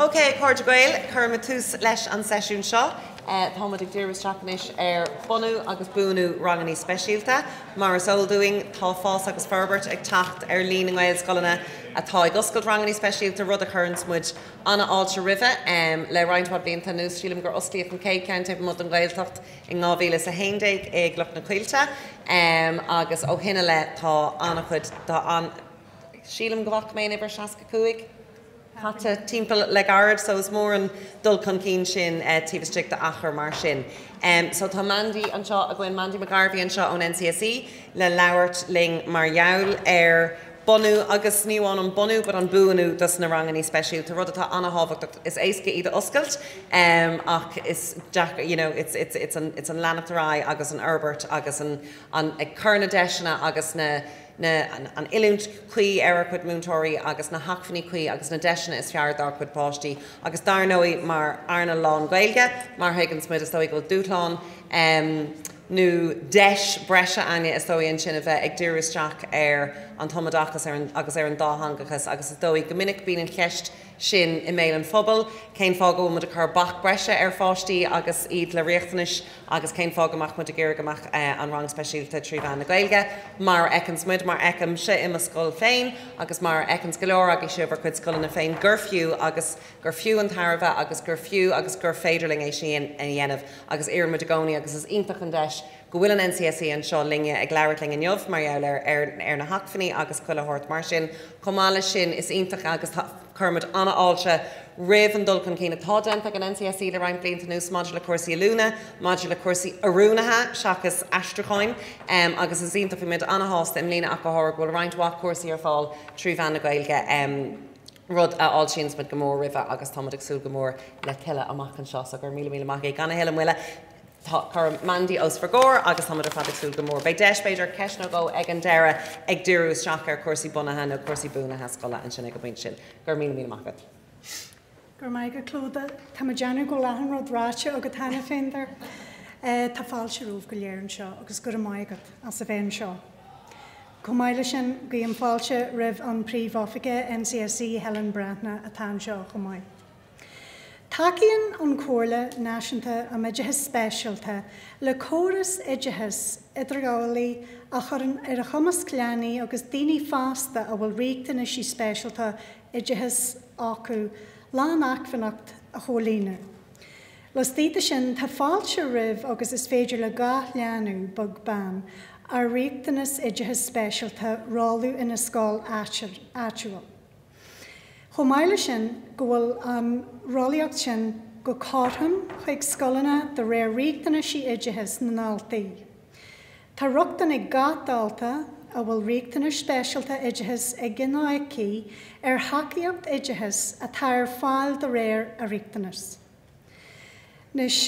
Ok, a chairde Gael, cuirfidh muid tús leis an seisiún seo. Tá muid ag díriú isteach anois ar bunú agus buanú ranganna speisialta. Mar is eol dúinn, tá fás agus forbairt ag teacht ar líon na nGaelscoileanna atá ag oscailt ranganna speisialta, rud a chuireanns muid an-fháilte roimhe. Le roinnt mhaith blianta anuas, sílim gur osclaíodh an chéad cheann taobh amuigh den Ghaeltacht in 2011 i gCloch na Coillte agus ó shin i leith tá an-chuid, tá an, sílim go bhfaca mé an uimhir 65 caite timpeall le gairid so is mór an dul chun cinn sin taobh istigh d'achar mar sin. So tá Mandy anseo againn, Mandy McGarvey anseo ón NCSE le labhairt linn mar gheall ar bunú agus ní amháin an bunú but an buanú dos na ranganna speisialta, rud atá an-thábhachtach. Is éasca iad a oscailt ach is deacair, you know, it's, it's, it's an, it's an leanacht ar aghaidh agus an fhorbairt agus an, an, ag cur na deiseanna agus na, na, an oiliúint chuí ar ár gcuid múinteoirí agus na hacmhainní cuí agus na deiseanna is fearr dár gcuid páistí agus dar ndóigh mar earnáil lán-Ghaeilge, mar a thuigeanns muid, is dóigh go bhfuil dúshlán nó deis breise againne is dóigh ansin a bheith ag díriú isteach ar an tumoideachas ar an agus ar an dátheangachas agus is dóigh go minic bíonn an cheist sin i mbéal an phobail, cén fáth go bhfuil muid ag cur bac breise ar pháistí agus iad le riachtanais Agus cén fáth go mbeadh muid ag iarraidh go mbeadh an rang speisialta 3 mheán na Gaeilge, mar a fheiceanns muid, mar a fheicimse i mo scoil féin agus mar a fheiceanns go leor agaibhse i bhur gcuid scoileanna féin, gur fiú agus gur fiú an tairbhe agus gur fiú agus gur féidir linn é sin a dhéanamh agus iarrann muid i gcónaí agus is iontach an deis go bhfuil an NCSE anseo linne ag labhairt linn inniu mar gheall ar ar na hacmhainní agus chuile shórt mar sin. Chomh maith leis sin is iontach agus tá. Cuirimid an-fháilte roimh an dul chun cinn atá déanta ag an NCSE le roinnt blianta anuas maidir le cúrsaí oiliúna, maidir le cúrsaí oiriúnaithe seachas aistriúcháin, agus is iontach, bhí muid an-shásta i mbliana ach go háirithe, go bhfuil roinnt mhaith cúrsaí ar fáil 3 mheán na Gaeilge, rud a fháiltíonns muid go mór roimhe agus tá muid ag súil go mór le tuilleadh amach anseo. So go raibh míle míle maith agaibh. Gan a thuilleadh moille, tá, cuirim Mandy os bhur gcomhair agus táimid ar fad ag súil go mór. Beidh deis, b'fhéidir, ceist nó dhó ag an deireadh ag díriú isteach ar chúrsaí bunaithe nó cúrsaí buanaithe scoile ansin ag an bpointe sin. Go raibh míle míle maith agat. Go raibh maith agat, Clodagh. Tá mé ag déanamh go bhfuil achan rud ráite agat cheana féin there. Tá fáilte romhaibh go léir anseo agus go raibh maith agat as a bheith anseo. Chomh maith leis sin, guím fáilte roimh an Príomh-Oifigeach NCSE Helen Breathnach atá anseo chomh maith. Tacaíonn an Chomhairle Náisiúnta um Oideachas Speisialta le córas oideachais idirghabhálaí a chuireann ar a chumas leanaí agus daoine fásta a bhfuil riachtanaisí speisialta oideachais acu lánacmhainneacht a chomhlíonadh. Laistigh de sin, tá fáilte roimh agus is féidir le gach leanbh, beag beann ar riachtanas oideachais speisialta, rollú ina scoil áitiúil. Chomh maith leis sin, go bhfuil an rollaíocht sin go cothrom chuig scoileanna de réir riachtanaisí oideachais na ndaltaí. Tá rochtain ag gach dalta a bhfuil riachtanais speisialta oideachais aige nó aici ar thacaíocht oideachais atá ar fáil de réir a riachtanas. Anois,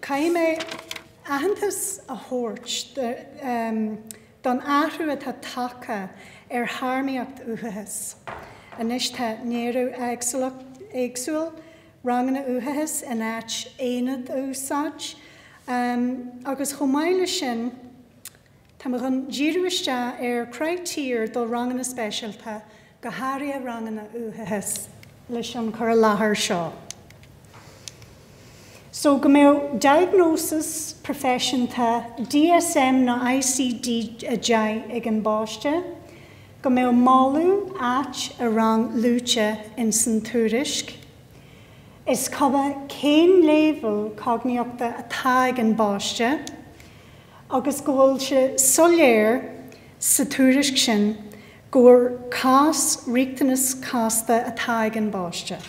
caithfidh mé aitheantas a thabhairt don athrú atá tagtha ar théarmaíocht uathachais. Anois tá néara-éagsúlacht éagsúil, ranganna uathachais in áit aonad a úsáid, agus chomh maith leis sin, Tá mé chun díriú isteach ar critéir do ranganna speisialta, go háirithe ranganna uathachais, leis an cur i láthair seo. So, go mbeadh diagnosis proifisiúnta DSM nó ICD-10 ag an bpáiste, go mbeadh moladh áit i rang luaite ins an tuairisc, is cuma cén léibhéal cognaíochta atá ag an bpáiste, agus go bhfuil sé soiléir sa tuairisc sin gur cás riachtanas casta atá ag an bpáiste.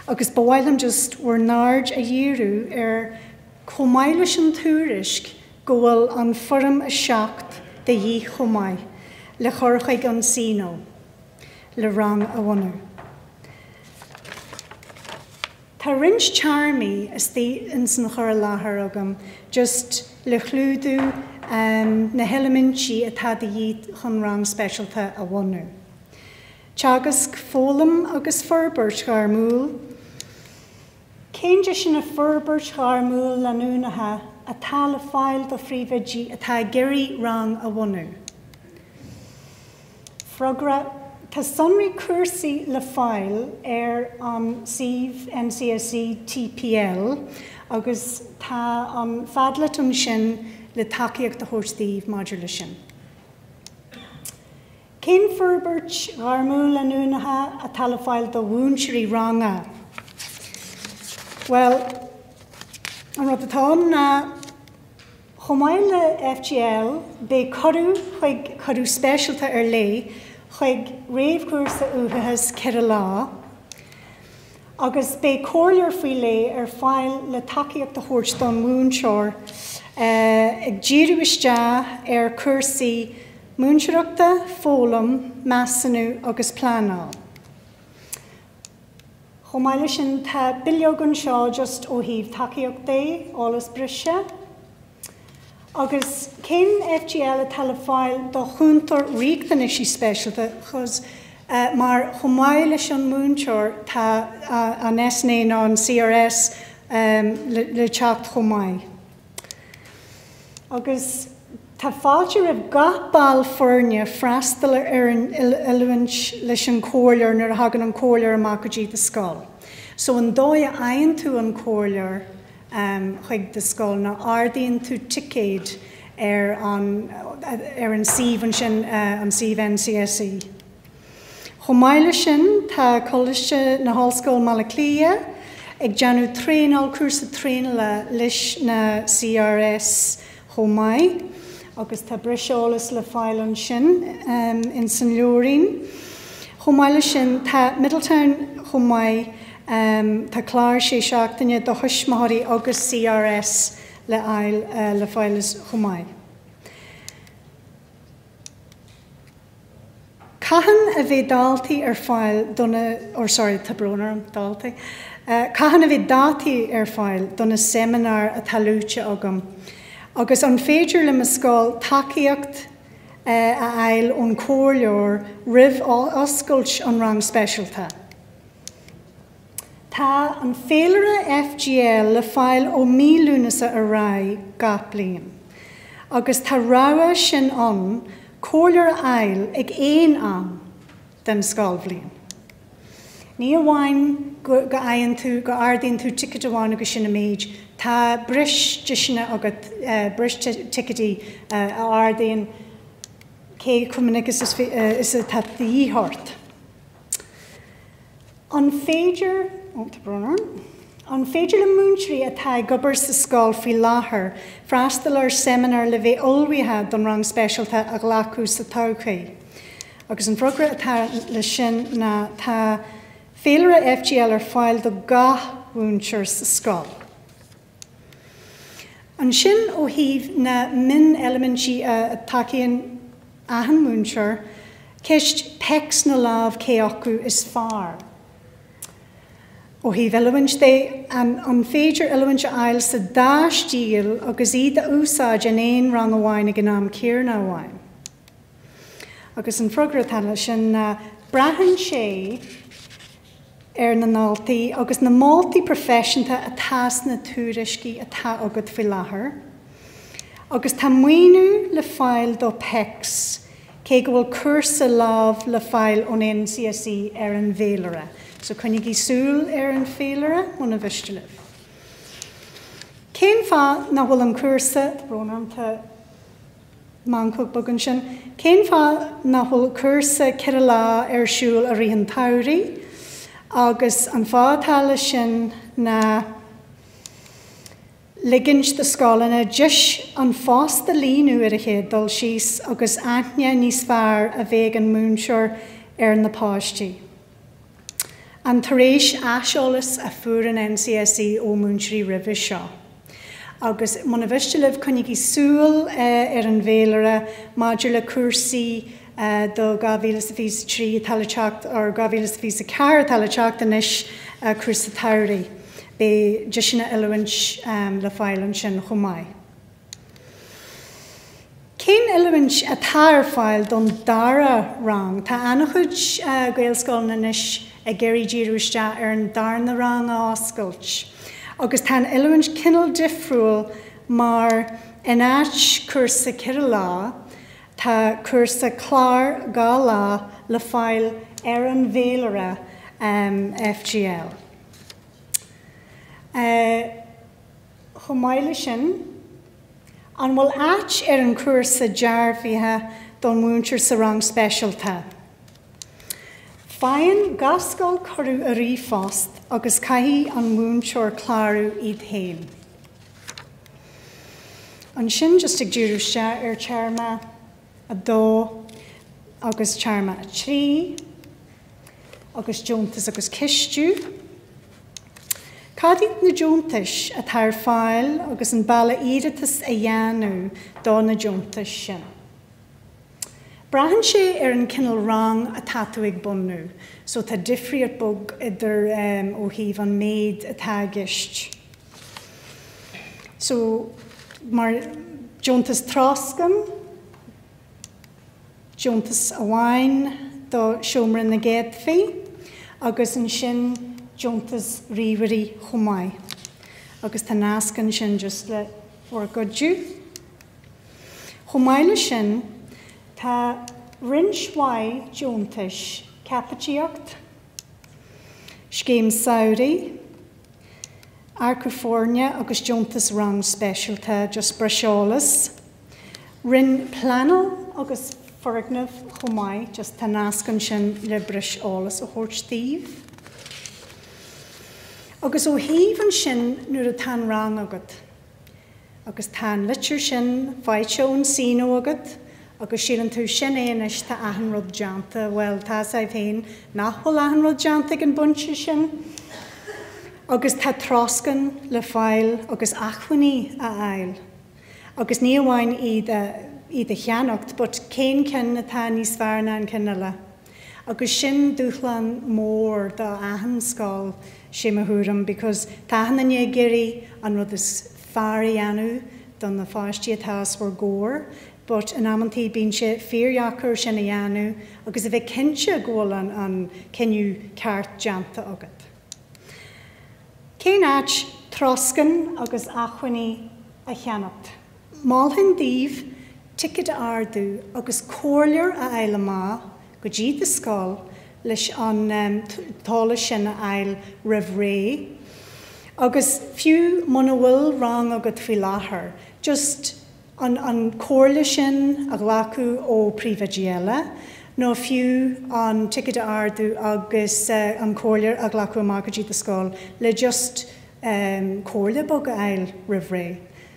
Agus ba mhaith liom just bhur n-aird a dhíriú ar, chomh maith leis an tuairisc, go bhfuil an foirm 7 de dhíth chomh maith le chur chuig an CNO le rang a bhunú. Tá roinnt téarmaí istigh ins an chur i láthair agam just le clúdú na heilimintí atá de dhíth chun rang speisialta a bhunú. Teagasc, foghlaim agus forbairt ghairmiúil. Cén deiseanna forbairt ghairmiúil leanúnacha atá le fáil do phríomhoidí atá ag iarraidh rang a bhunú? Freagra. Tá sonraí cúrsaí le fáil ar an suíomh NCSE TPL agus tá an Padlet ansin le tacaíocht a thabhairt daoibh maidir leis sin. Cén forbairt ghairmiúil leanúnach atá le fáil do mhúinteoirí ranga? Well, an rud atá ann ná Chomh maith le FGL, beidh cuireadh chuig cuireadh speisialta ar leith chuig réamhchúrsa uathachais 4 lá, agus beidh comhairleoir faoi leith ar fáil le tacaíocht a thabhairt don mhúinteoir, ag díriú isteach ar chúrsaí múinteoireachta, foghlaim, measúnú agus pleanáil. Chomh maith leis sin, tá bileog anseo just ó thaobh tacaíocht de, eolas breise. Agus cén FGL atá le fáil do chúntóir riachtanaisí speisialta cos mar chomh maith leis an múinteoir tá an SNA nó an CRS le teacht chomh maith. Agus tá fáilte roimh gach ball foirne freastal ar an oiliúint leis an chomhairleoir nuair a thagann an comhairleoir amach go dtí do scoil. So an dóigh a fhaigheann tú an comhairleoir chuig do scoil ná ardaíonn tú ticéad ar an ar an suíomh ansin, an suíomh NCSE. Chomh maith leis sin, tá Coláiste na hOllscoile i mBaile Átha Cliath ag déanamh traenáil, cúrsa traenála leis na CRS chomh maith agus tá breis eolas le fáil ansin ins an leabhairín. Chomh maith leis sin, tá Middletown chomh maith, tá clár sé seachtaine do thuismitheoirí agus CRS le fháil le fáil chomh maith. Cathain a bheidh daltaí ar fáil do na, or sorry, tá brón orm, daltaí. Cathain a bheidh dátaí ar fáil do na seimineáir atá luaite agam? Agus an féidir le mo scoil tacaíocht a fháil ón chomhairleoir roimh oscailt an rang speisialta? Tá an féilire FGL le fáil ó mí Lúnasa ar aghaidh gach bliain, agus tá rogha sin ann comhairleoir a fháil ag aon am den scoilbhliain. Ní amháin go fhaigheann tú, go ardaíonn tú ticéad amháin agus sin an méid, tá breis deiseanna agat, breis ticéidí a ardaíonn cé chomh minic is atá de dhíth ort. An féidir, ó tá brón orm, an féidir le múinteoirí atá ag obair sa scoil faoi láthair freastal ar seimineár le bheith ullmhaithe don rang speisialta a ghlacadh sa todhchaí? Agus an freagra atá leis sin ná tá féilire FGL ar fáil do gach mhúinteoir sa scoil. Ansin ó thaobh na mioneilimintí a tacaíonn achan múinteoir, ceist PECS nó lámh cé acu is fearr? Ó thaobh oiliúint de, an féidir oiliúint a fháil sa dá stíl agus iad a úsáid in aon rang amháin ag an am céanna amháin? Agus an freagra atá leis sin ná braitheann sé ar na ndaltaí agus na moltaí proifisiúnta atá sna tuairiscí atá agat faoi láthair. Agus tá maoiniú le fáil do PECS, cé go bhfuil cúrsa lámh le fáil ón NCSE ar an bhféilire. So coinnígí súil ar an féilire muna mhiste libh. Cén fáth nach bhfuil an cúrsa, tá brón orm, tá meancóg beag ansin. Cén fáth nach bhfuil cúrsa 4 lá ar siúl i rith an tsamhraidh? Agus an fáth atá leis sin ná ligint do scoileanna deis an post a líonadh ar a chéad dul síos agus aithne níos fearr a bheith ag an múinteoir ar na páistí. An tar éis aiseolas a fuair an NCSE ó mhúinteoirí roimhe seo. Agus muna mhiste libh, coinnígí súil ar an bhféilire maidir le cúrsaí do 2023 atá le teacht, or 2024 atá le teacht anois, cúrsa tsamhraidh. Beidh deiseanna oiliúint le fáil ansin chomh maith. Cén oiliúint atá ar fáil don dara rang? Tá an-chuid Gaelscoileanna anois ag iarraidh díriú isteach ar an darna rang a oscailt. Agus tá an oiliúint cineál difriúil mar in áit cúrsa 4 lá, Tá cúrsa clár 2 lá le fáil ar an bhféilire FGL. Chomh maith leis sin, an bhfuil áit ar an chúrsa dearbhaithe don mhúinteoir sa rang speisialta? Faigheann gach scoil cuireadh ar ríomhphost agus caithfidh an múinteoir clárú iad féin. Ansin just ag díriú isteach ar téarma 2 agus téarma 3 agus deontas agus cistiú. Cad iad na deontais atá ar fáil agus an bealach iarratas a dhéanamh do na deontais sin? Braitheann sé ar an cineál rang atá tú ag bunú, so tá difríocht beag idir ó thaobh an méid atá i gceist. So mar deontas troscán, deontas amháin do seomra na gcéadfaí agus ansin deontas ríomhairí chomh maith. Agus tá nasc ansin just le bhur gcuidiú. Chomh maith leis sin, tá roinnt mhaith deontais caipitíocht, scéim samhraidh, earcú foirne agus deontas rang speisialta, just breis eolas, roinn pleanáil agus foirgneamh chomh maith, just tá nasc ansin le breis eolas a thabhairt daoibh. Agus ó thaobh ansin nuair atá an rang agat, Agus tá an litir sin faighte ón SEANO agat agus síleann tú, sin é anois, tá achan rud déanta. Bhuel, tá 's a'd féin nach bhfuil achan rud déanta ag an bpointe sin. Agus tá troscán le fáil agus acmhainní a fháil. Agus ní amháin iad a, iad a cheannacht, but cén ceann atá níos fearr ná an ceann eile? Agus sin dúshlán mór do achan scoil, sé mo thuairim, because tá achan duine ag iarraidh an rud is fearr a dhéanamh do na pháistí atá os bhur gcomhair, but in amantaí bíonn sé fíordheacair sin a dhéanamh agus a bheith cinnte go bhfuil an an cinneadh ceart déanta agat. Cén áit troscán agus acmhainní a cheannacht? Mholfainn daoibh ticéad a ordú agus comhairleoir a fháil amach go dtí do scoil leis an t-eolas sin a fháil roimh ré. Agus fiú muna bhfuil rang agat faoi láthair, just an an comhairle sin a ghlacadh ó príomhoidí eile, nó fiú an ticéad a ordú agus an comhairleoir a ghlacadh amach go dtí do scoil le just comhairle beag a fháil roimh ré.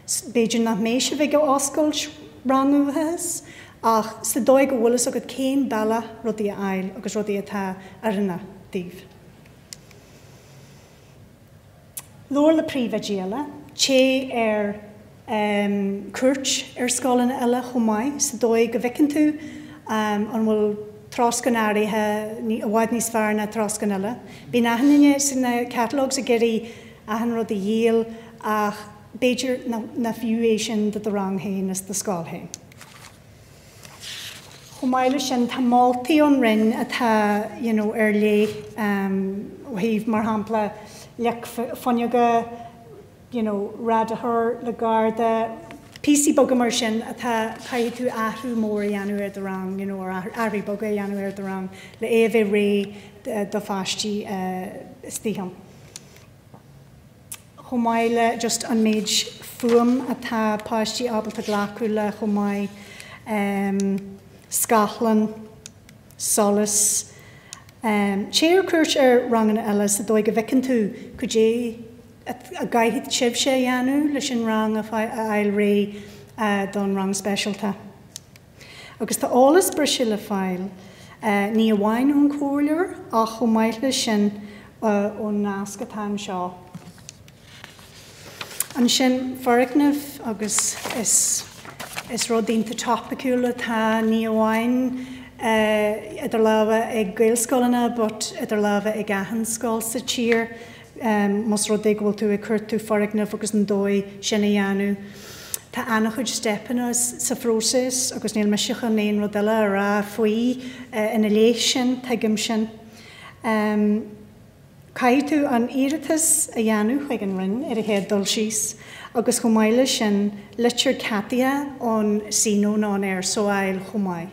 B'fhéidir nach mbeidh sibh ag oscailt rang uathachais, ach sa dóigh go bhfuil fhios agat cén bealach rudaí a fháil agus rudaí atá oiriúnach daoibh. Labhair le príomhoidí eile, téigh ar cuairt ar scoileanna eile chomh maith, sa dóigh go bhfeiceann tú an bhfuil troscán áirithe i bhfad níos fearr ná troscán eile. Bíonn achan duine sna catalogues ag iarraidh achan rud a dhíol ach b'fhéidir nach fiú é sin do do rang féin is do scoil féin. Chomh maith leis sin, tá moltaí ón Roinn atá you know ar leith ó thaobh, mar shampla, loic fuinneoga, you know radaitheoir le garda, píosaí beaga mar sin atá, caithfidh tú athrú mór a dhéanamh ar do rang, you know or athrú beaga a dhéanamh ar do rang le é a bheith réidh do pháistí istigh ann. chomh maith le just an méid fuaim atá páistí ábalta glacadh le chomh maith, scáthláin, solas. Téigh ar cuairt ar ranganna eile sa dóigh go bhfeiceann tú cad é a gcaithfidh sibhse a dhéanamh leis an rang a fháil réidh don rang speisialta. Agus tá eolas breise le fáil, ní amháin ón chomhairleoir ach chomh maith leis sin ón nasc atá anseo. Ansin, foirgnimh agus is is rud iontach topiciúil atá ní amháin idir lámha ag Gaelscoileanna but idir lámha ag achan scoil sa tír. Más rud é go bhfuil tú ag cuartú foirgneamh agus an dóigh sin a dhéanamh, tá an-chuid steipeanna sa phróiseas agus níl mise chun aon rud eile a rá faoi ina leith sin, tuigim sin. Caithfidh tú an iarratas a dhéanamh chuig an Roinn ar a chéad dul síos agus chomh maith leis sin litir ceadaithe ón SENO nó an ÉRSO a fháil chomh maith.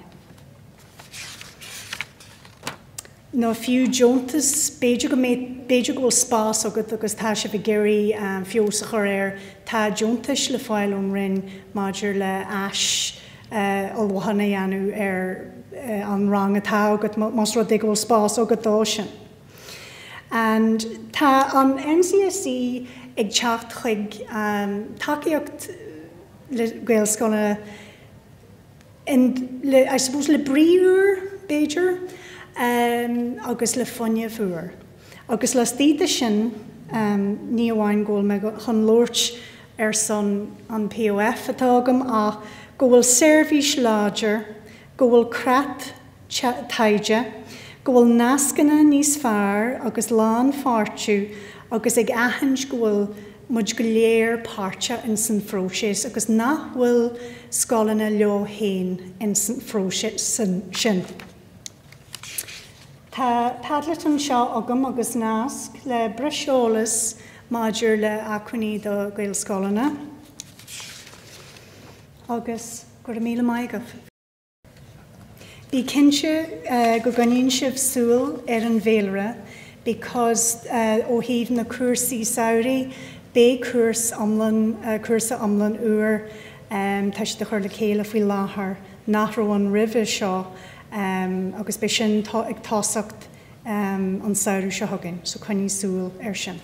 Nó fiú deontas, b'fhéidir go mbeidh, b'fhéidir go bhfuil spás agat agus tá sibh ag iarraidh feabhas a chur air, tá deontais le fáil ón Roinn maidir le áis ullmhúchán a dhéanamh ar an rang atá agat más rud é go bhfuil spás agat dó sin. And tá an NCSE ag teacht chuig tacaíocht le Gaelscoileanna in le I suppose le brí úr b'fhéidir agus le fuinneamh úr. Agus laistigh de sin ní amháin go bhfuil mé chun labhairt ar son an POF atá agam ach go bhfuil seirbhís láidir, go bhfuil creat taighde, go bhfuil nascanna níos fearr agus lánpháirtiú agus ag aithint go bhfuil muid go léir páirteach in san phróiseas agus nach bhfuil scoileanna leo féin in san phróiseas sin. Tá Padlet anseo agam agus nasc le breis eolas maidir le acmhainní do Ghaelscoileanna agus go raibh míle maith agaibh. Bí cinnte go gcoinníonn sibh súil ar an bhféilire because ó thaobh na cúrsaí samhraidh, beidh cúrsa iomlán, cúrsa iomlán úr, tá siad á chur le chéile faoi láthair, nach raibh ann roimhe seo agus beidh sin ag tosacht an samhradh seo chugainn, so coinnigh súil air sin.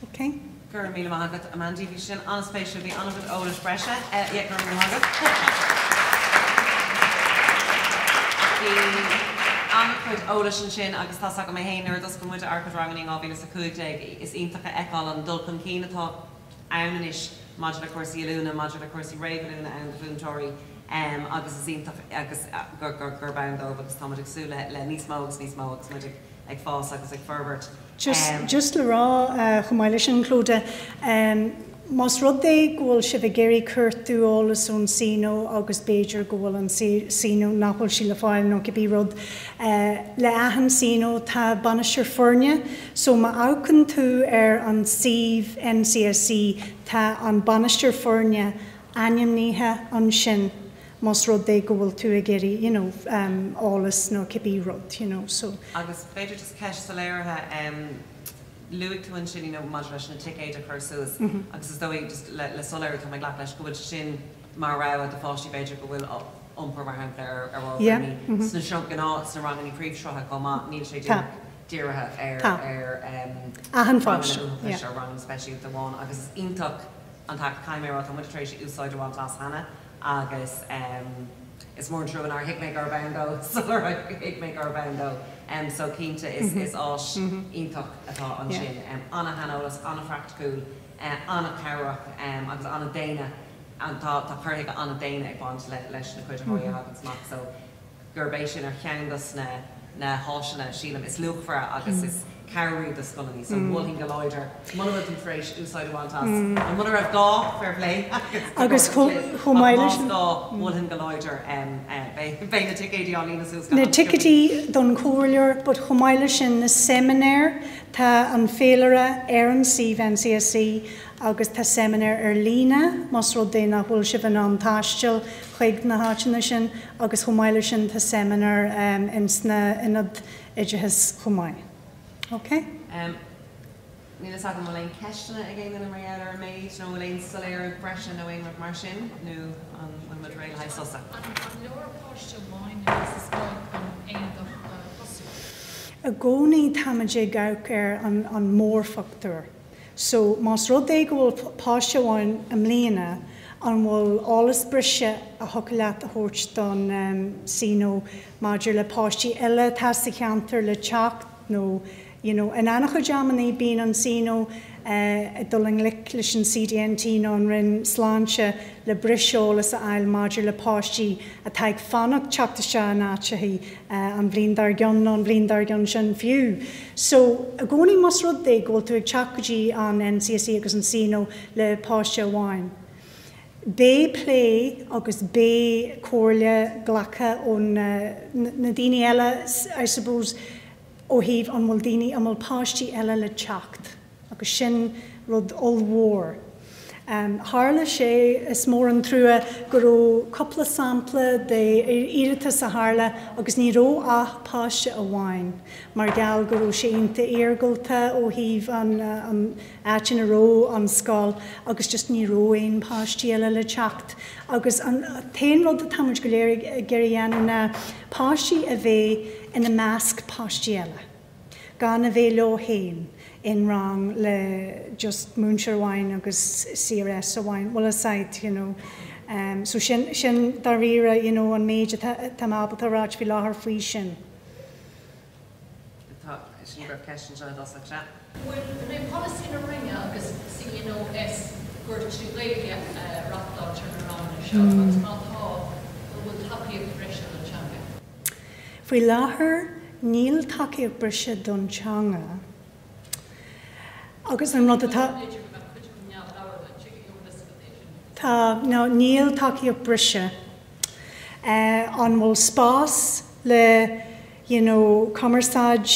Ok. Go raibh míle maith agat, a Mandy. Bhí sin an-spéisiúil. Bhí an-chuid eolais breise. Yeah, go raibh míle maith agat. Bhí an-chuid eolais ansin agus tá's agam mé féin nuair a d'oscail muid ár gcuid ranganna in 2015, is iontach a fheiceáil an dul chun cinn atá ann anois maidir le cúrsaí oiliúna, maidir le cúrsaí réamhoiliúna ann do mhúinteoirí agus is iontach agus gurb ann dóibh agus táimid ag súil le níos mó agus níos mó agus muid ag ag fás agus ag forbairt. Just, just le rá chomh maith leis sin, Clodagh, más rud é go bhfuil sibh ag iarraidh cuartú eolas ón SENO agus b'fhéidir go bhfuil an SENO, nach bhfuil sí le fáil nó cibé rud, le achan SENO tá bainisteoir foirne, so má amharcann tú ar an suíomh NCSE tá an bainisteoir foirne ainmnithe ansin. más rud é go bhfuil tú ag iarraidh you know eolas nó cibé rud you know so. Agus b'fhéidir just ceist soiléirithe, luaigh tú ansin you know maidir leis na ticéid a chur suas agus is dóigh just le le soiléiriú tá mé ag glacadh leis go bhfuil sé sin mar rogha do pháistí b'fhéidir go bhfuil iompar mar shampla ar ar ábhar imní sna seo gnáth sna ranganna príomhshrutha chomh maith níl sé dírithe ar ar Achan pháiste, ranganna uathachais or ranganna speisialta amháin agus is iontach an t-act caithfidh mé a rá tá muid tar éis úsáid a bhaint as cheana agus is mór an trua nár thuig mé gurbh ann dó sular thuig mé gurbh ann dó. So cinnte is is áis iontach atá ansin. An-shaineolas, an-phraiticiúil, an-chabhrach agus an-daonna. Tá tá cur chuige an-daonna ag baint leis na cuiditheoirí a thagann amach so gurb é sin ar cheann dos na na háiseanna, sílim, is luachmhaire agus is cabhraí do scoileanna. So mholfainn go láidir, muna bhfuil tú tar éis úsáid a bhaint as, nó muna raibh gá, fair play, agus chomh maith leis sin, ach más gá, mholfainn go láidir, beidh na ticéidí á líonadh suas go Na ticéidí don chomhairleoir, but chomh maith leis sin, na seimineáir, tá an féilire ar an suíomh NCSE agus tá seimineáir ar líne, más rud é nach bhfuil sibh in ann taisteal chuig na háiteanna sin agus chomh maith leis sin tá seimineáir ins na ionaid oideachais chomh maith. Ok? Níl fhios agam an bhfuil aon ceisteanna ag aon duine mar gheall ar an méid nó an bhfuil aon soiléiriú breise nó aon rud mar sin nó an bhfuil muid réidh le haghaidh sosa? An leor páiste amháin a bheith sa scoil chun aonad a thosú? I gcónaí táimid ag amharc ar an mórphictiúr. So, más rud é go bhfuil páiste amháin i mbliana, an bhfuil eolas breise a thiocfadh leat a thabhairt don SENO maidir le páistí eile atá sa cheantar le teacht nó you know, in an-chuid amannaí bíonn an SENO ag dul i ngleic leis an CDNT nó an Roinn Sláinte le breis eolas a fháil maidir le páistí atá ag fanacht teacht isteach in áiteachaí an bhliain dár gcionn nó an bhliain dár gcionn sin fiú. So, i gcónaí más rud é go bhfuil tú ag teacht go dtí an NCSE agus an SENO le páiste amháin, beidh plé agus beidh comhairle glactha ó na daoine eile, I suppose. ó thaobh an bhfuil daoine, an bhfuil páistí eile le teacht agus sin rud ollmhór. Tharla sé, is mór an trua, go raibh cúpla sampla de iarratas a tharla agus ní raibh ach páiste amháin mar gheall go raibh sé iontach iargúlta ó thaobh an áit ina raibh an scoil agus just ní raibh aon páistí eile le teacht agus an t-aon rud atá muid go léir ag iarraidh a dhéanamh ná páistí a bheith ina measc páistí eile. gan a bheith leo féin in rang le just múinteoir amháin agus CRS amháin, bhfuil fhios a'd, you know. Um, so sin, sin dáiríre, you know, an méid atá, atá mé ábalta a ráit faoi láthair faoi sin. Tá, sin go raibh ceist anseo i dtosach, sea. Bhfuil, an é polasaí na Roinne agus CNOS gur trí Ghaeilge a reachtáiltear na ranganna seo agus má tá, an bhfuil tacaíocht bhreise don teanga? Faoi láthair níl tacaíocht breise don teanga agus an rud atá. Tá, no, níl tacaíocht breise. An bhfuil spás le you know cumarsáid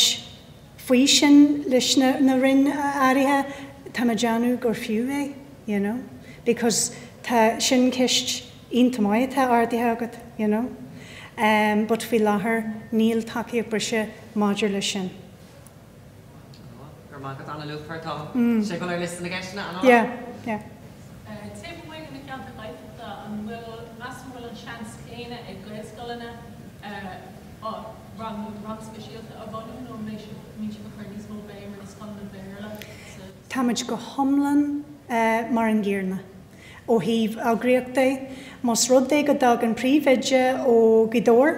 faoi sin leis na na roinn áirithe? Tá mé ag déanamh gur fiú é, you know, because tá sin ceist iontach maith atá ardaithe agat, you know. Um, but faoi láthair níl tacaíocht breise maidir leis sin. Go raibh maith agat, an-luachmhar. Tá sé ag dul ar liosta na gceisteanna, an Yeah, yeah. Taobh amuigh de na ceantair Ghaeltachta, an bhfuil, meas an bhfuil an seans céanna ag Gaelscoileanna rang rang speisialta a bhunú nó an mbeidh sibh, mbíonn sibh ag cur níos mó béim ar na scoileanna Béarla sa. Táimid go hiomlán mar an gcéanna. Ó thaobh eagraíocht de, más rud é go dtagann príomhoide ó Ghaoth Dobhair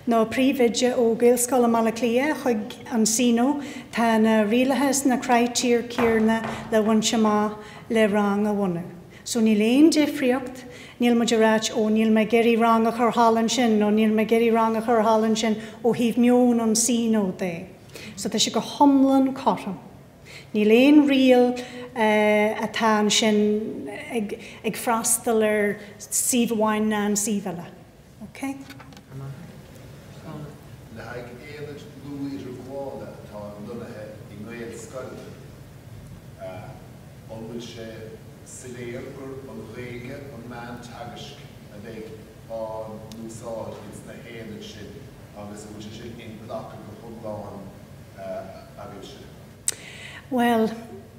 nó príomhoide ó Ghaelscoil i mBaile Átha Cliath chuig an CNO, tá na rialacha is na critéir céanna le bhaint amach le rang a bhunú. So níl aon difríocht, níl muid ag ráit ó níl mé ag iarraidh rang a chur thall ansin nó níl mé ag iarraidh rang a chur thall ansin ó thaobh meon an CNO de. So tá sé go hiomlán cothrom. Níl aon riail atá ansin ag freastal ar suíomh amháin ná an suíomh eile. Ok? Le haghaidh aonaid luath-idirghabhála atá lonnaithe i nGaelscoileanna, an bhfuil sé soiléir gur an Ghaeilge an meán teagaisc a bheidh á n-úsáid ins na haonaid sin agus an bhfuil sé sin inghlactha go hiomlán agaibhse? Bhuel,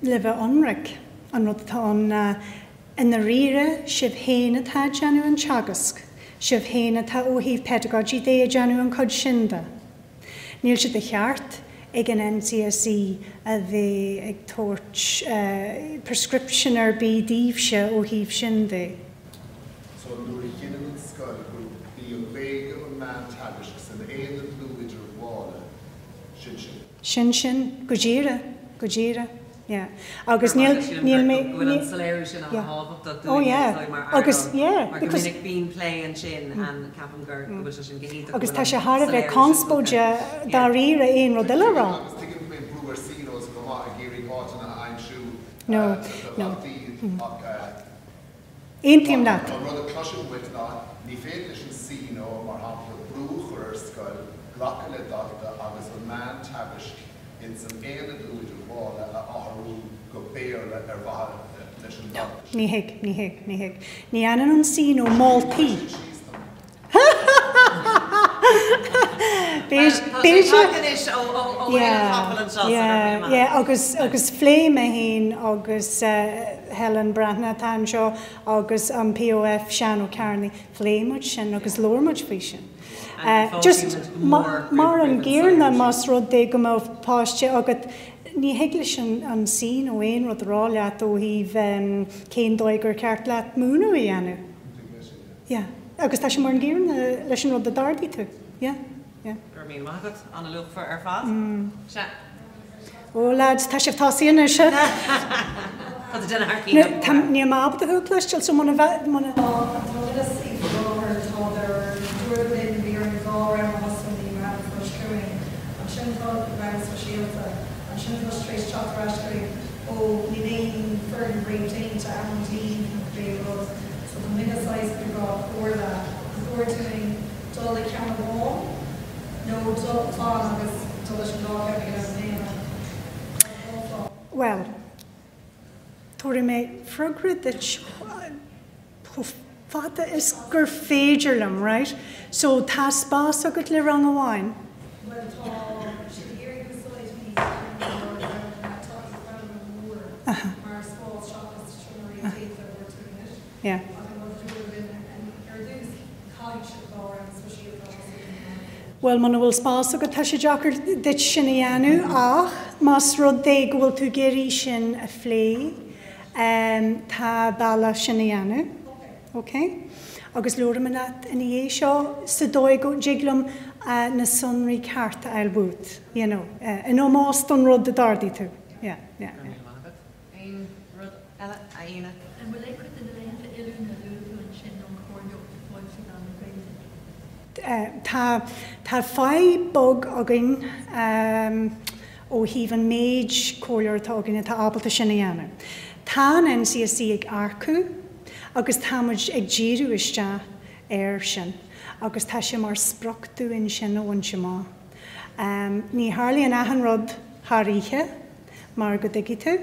le bheith ionraic, an rud atá ann ná, i ndáiríre, sibh féin atá ag déanamh an teagasc, sibh féin atá ó thaobh pedagogy de ag déanamh an chuid sin de. Níl sé de cheart ag an NCSE a bheith ag tabhairt prescription ar bith daoibhse ó thaobh sin de. So nuair a chinneann an scoil gurb í an Ghaeilge an meán teagaisc san aonad luath-idirghabhála, sin sin. Sin sin, go díreach, go díreach, yeah. Agus níl, níl mé, Go bhfuil an soiléiriú sin yeah. an-thábhachtach Oh dúinne yeah, is dóigh mar agus earnáil, yeah, mar go because minic bíonn plé ansin and ceapaim gur, go bhfuil sé sin go hiontach go Agus bhfuil tá an sé thar a bheith soiléiriú sin tugtha. conspóide Yeah. dáiríre aon rud eile a rá. Agus tuigim go mbíonn brú ar CNOs chomh maith ag iarraidh áiteanna a aimsiú No, do no. dhaltaí ach Aontaím leat. An rud a chloisim uait ná ní féidir leis an CNO, mar shampla, brú a chur ar scoil glacadh le dalta agus an meán teagaisc ins an aonad luath-idirghabhála a athrú go Béarla ar mhaithe leis an No, dalta sin. ní thig, ní thig, ní thig. Ní dhéanann an CNO moltaí. Sin síos dom. Agus agus phléigh mé féin agus Helen Breathnach atá anseo agus an POF Seán Ó Cearnaigh, phléigh muid sin agus labhair muid faoi sin. Just mar an gcéanna más rud é go mbeadh páiste agat, ní thig leis an CNO aon rud a rá leat ó thaobh cén dóigh gur ceart leat múineadh a dhéanamh. Yeah. Agus tá sé mar an gcéanna leis an rud a d'ardaigh tú. Yeah. Yeah. Go raibh míle maith agat. An-luachmhar ar fad. Sea. Ó lads, tá sibh tosaithe anois. Tá tú déanamh thar cionn go mór. Níl mé ábalta thú a chloisteáil so muna muna. Tá an t-eolas í faoi láthair, tádar, dúradh linn bhí orainn 2 rang a thosú i mí Mheán Fómhair seo chugainn, ansin tá rang speisialta, ansin tá sé tar éis teacht ar ais chugainn, ó níl aon foireann réamhdhéanta ann daoibh nó cibé rud. So tá muidne saghas ag rá comhairle, an cóir dúinn dul le ceann amháin nó dul fan agus dul. dul leis an dá cheann ag an am céanna. Bhuel, tabharfaidh mé freagra duit chomh fada is gur féidir liom, right? So tá spás agat le rang amháin? Bhuel tá siad ag iarraidh úsáid níos mar tá rang mór mar spás seachas seomraí déanta a thabhairt anois. Yeah. Ach an rud a dúradh linn ar dtús, caithfidh siad dá rang speisialta a thosú i mbliana. Bhuel, muna bhfuil spás agat, tá sé deacair duit sin a dhéanamh ach más rud é go bhfuil tú ag iarraidh sin a phlé, tá bealach sin a dhéanamh. Ok? Agus labhróidh mé leat ina dhiaidh seo sa dóigh go dtig liom na sonraí cearta a fháil uait, you know, in ómós don rud a d'ardaigh tú. Yeah, yeah, yeah. Go raibh míle maith agat. Aon rud eile, a Aoine? An bhfuil aon chuid de na laethanta oiliúna a luaigh tú ansin ón chomhairleoireacht ar fáil trí mheán na Gaeilge? Tá, tá fadhb beag againn ó thaobh an méid comhairleoir atá againn atá ábalta sin a dhéanamh. Tá an NCSE ag earcú agus tá muid ag díriú isteach air sin agus tá sé mar sprioc dúinn sin a bhaint amach. Ní tharlaíonn achan rud thar oíche. mar go dtuigfidh tú.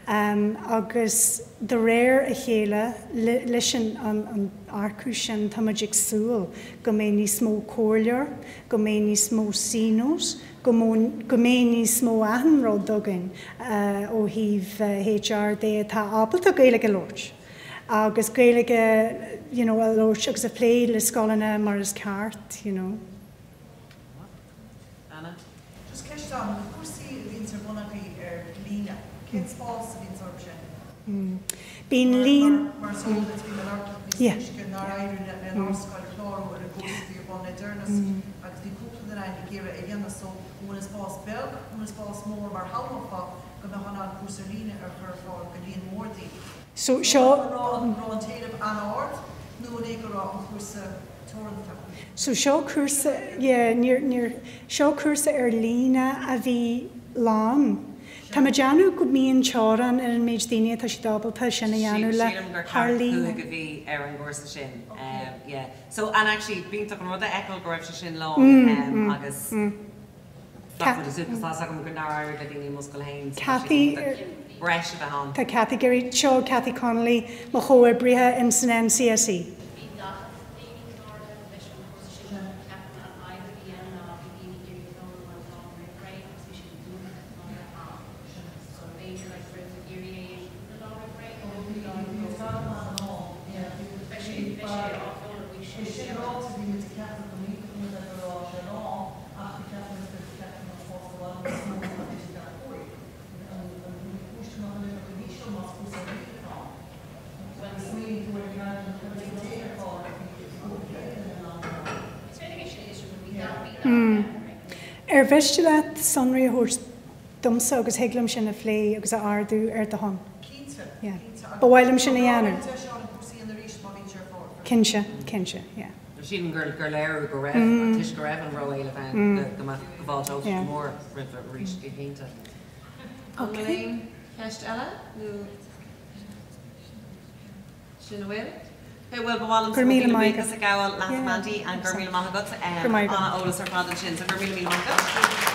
Agus de réir a chéile, leis an earcú sin, tá muid ag súil go mbeidh níos mó comhairleoir, go mbeidh níos mó CNOs, go mbeidh níos mó achan rud againn ó thaobh HR de atá ábalta Gaeilge a labhairt agus Gaeilge you know a labhairt agus a phlé le scoileanna mar is ceart you know. Anna? Just ceist agam, na cúrsaí a bhíonns ar bun agaibh ar líne, cén spás a bhíonns orthu sin? Bíonn líon. Mar is eol duit, bhí mé ag labhairt leat níos túisce nár éirigh lenár scoil clárú ar an gcúrsa a bhí ar bun le deireanas agus bhí cúpla duine againn ag iarraidh é a dhéanamh so an bhfuil an spás beag nó an spás mór mar shamhlófá go mbeifeá in ann cúrsa ar líne a chur ar fáil do líon mór daoine. So seo. An raibh an raibh an t-éileamh an-ard nó an é go raibh an cúrsa teoranta. So seo cúrsa, yeah, níor, níor, seo cúrsa ar líne a bhí lán. Tá mé ag déanamh go mbíonn teorainn ar an méid daoine atá siad ábalta sin a dhéanamh le Sílim gur thar ceart líne. chúig a bhí ar an gcúrsa sin. Yeah. So, and actually, b'iontach an rud a fheiceáil go raibh sé sin lán agus bheadh muid ag súil, 'cause tá 'fhios agam go nár éirigh le daoine i mo scoil féin, so tá sé Cathy, iontach breis a bheith ann. Tá Cathy ag iarraidh, seo Cathy Connolly, mo chomhoibrithe in san NCSE. Bhí 40 daoine cláraithe leis an chúrsa sin ceapaim an fhadhb a bhí ann ná bhí daoine ag iarraidh clárú an lá roimh ré agus bhí sé dúnta an am so b'fhéidir like go raibh tú ag iarraidh é a dhéanamh cúpla lá roimh ré nó lá roimh ré. Beidh sé beidh sé á sheoladh faoi É sin ráite bhí muid ag ceapadh go mb'iontach an rud é go raibh sé lán ach bhí ceapadh muid gur cheart an spás i bhfad níos mó ná b'fhéidir ceart cúig. An cúis nach bhfuil go dtí seo más cúrsa ar líne atá ann. Agus smaoinigh tú ar an imagine go raibh an té ar fáil a bhí 500 duine in ann a Is féidir é sin a fhiosrú bhí bhí 40 Ar mhiste leat sonraí a thabhairt domsa agus thig liom sin a phlé agus a ardú ar do shon? Cinnte, Yeah. cinnte. Ba mhaith liom sin a Agus dhéanamh. tá deis ann an cúrsa a dhéanamh arís má bhíonn sé ar fáil freisin. Cinnte, cinnte, yeah. Sílim gur gur léiriú go raibh, toisc go raibh an ró-éileamh ann, go go mbeadh go bhfáilteodh Yeah. go mór roimhe arís, go cinnte. An bhfuil Okay. aon cheist eile nó sin a bhfuil? Okay, well ba mhaith liom Go raibh míle maith buíochas agat. a ghabháil leat Yeah. Mandy and go raibh míle maith agat. Go raibh maith agat. An-eolas ar fad ansin, so go raibh míle míle maith agat.